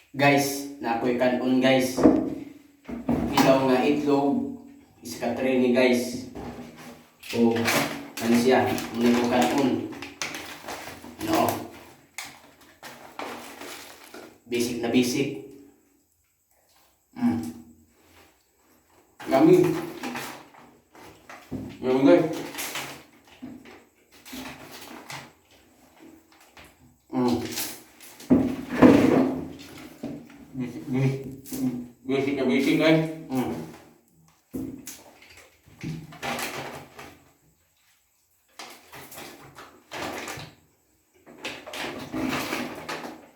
Guys, na ako'y kanon, guys. Hilaw nga itlog. Isa ka tray ni, guys. O, ano siya? Muna ko kanon. Ano? Basic na basic. Yummy. Yummy, guys. Basic, basic, basic na basic, guys.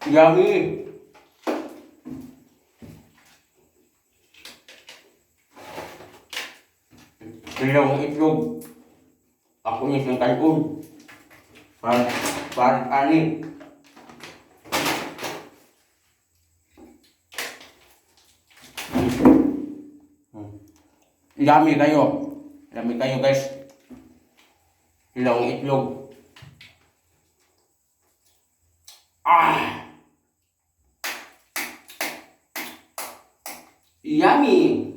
Yummy. Hilaw ang itlog. Ako niya siyang kanon. Para, para ani. Yummy kayo. Yummy kayo, guys. Hilaw ang itlog. Ah! Yummy!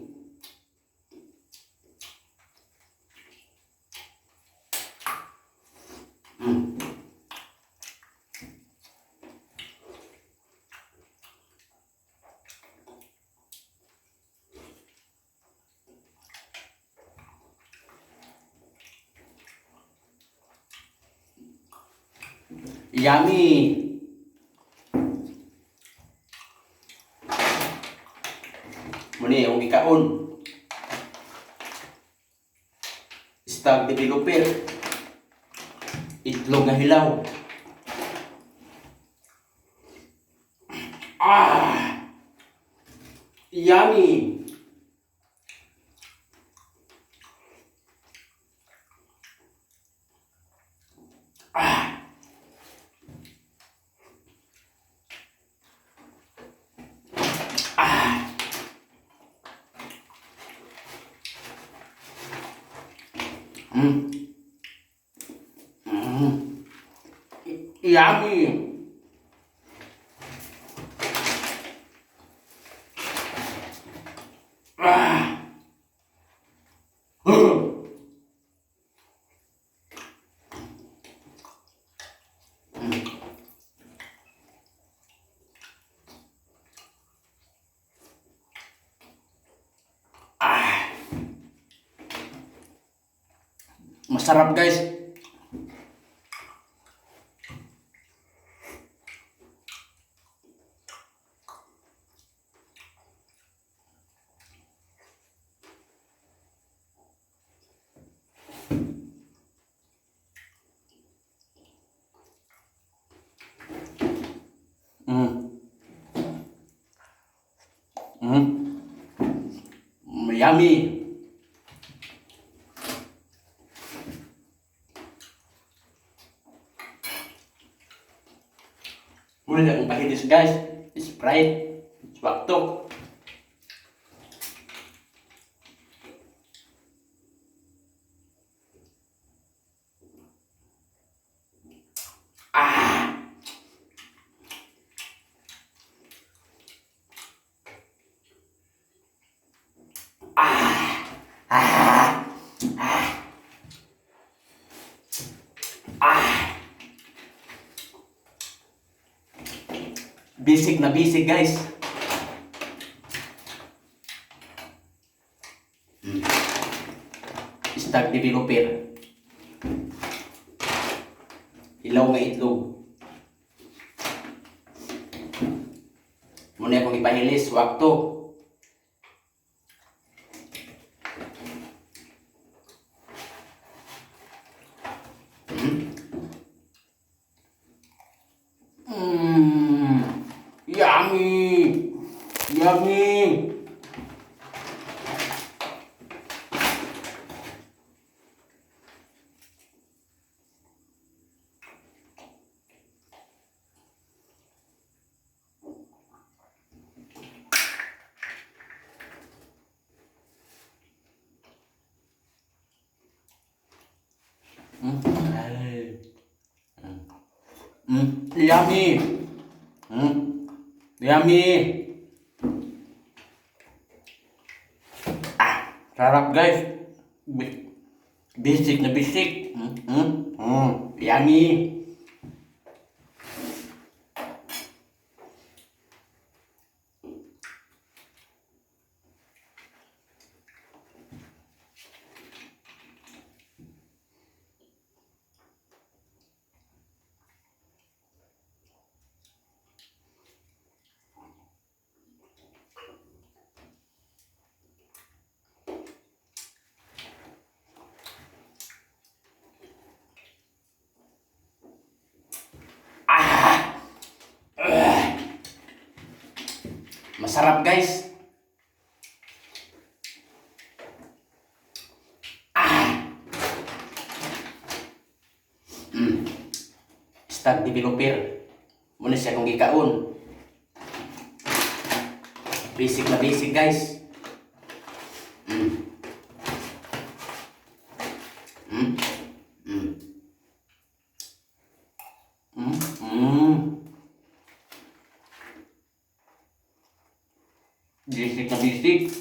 Yummy! Muni akong gikaon. Stag developer. Itlog nga hilaw. Ah! Yummy! Ah! Ah! Yummy! Ah! Ah! Masarap, guys. Yummy. Muna ang pahilis, guys. Sprite. Swakto. Ah! Ah! Ah! Ah! Ah! Basic na basic, guys. Stag developer. Hilaw nga itlog. Muna akong ipahilis, wakto. Yummy! Yummy! Ay. Yummy! Yummy! Ah, sarap, guys. Basic na basic. Yummy! Ah! Ah! Masarap, guys. Ah! Stag developer. Muna siya kung gikaon. Basic na basic, guys. Basic na basic.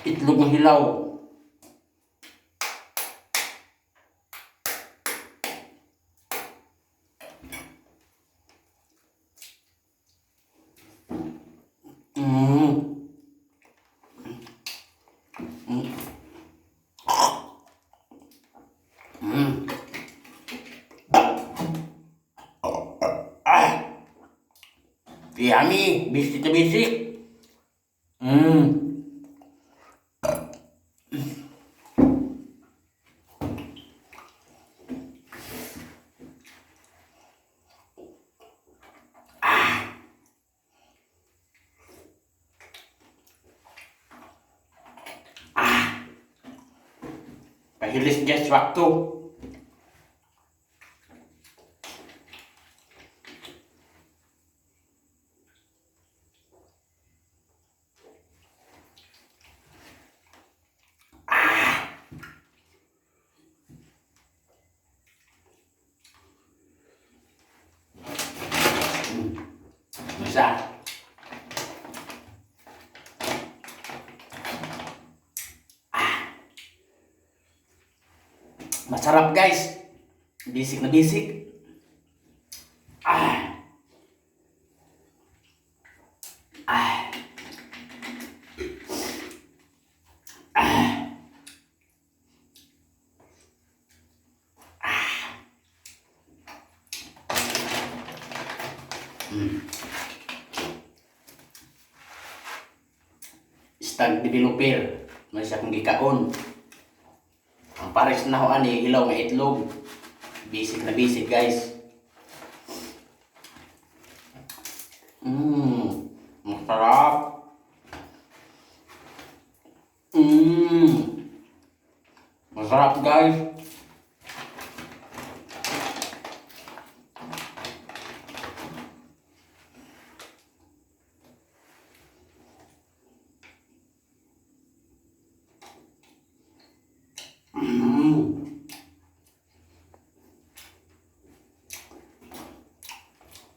Itlog ng hilaw. Ah. Yummy, basic na basic. Ah. Pahilis, guys, waktu. Masa. Ah. Masarap, guys. Basic na basic. Ah. Ah. Ah. Ah. Stag developer. May siya kong gikaon. Ang pares na ho ani hilaw nga itlog. Basic na basic, guys. Masarap. Masarap, guys.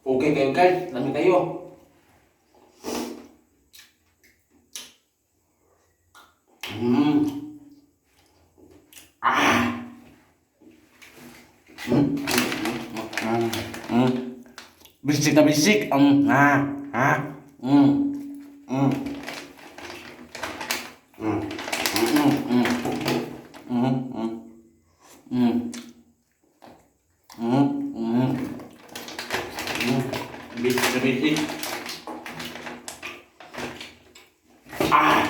Okay kayo, guys, lami kayo. Ah. Bisik na bisik. Ah. Ah. Bisik na bisik. Ah.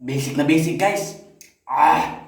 Basic na basic, guys. Ah!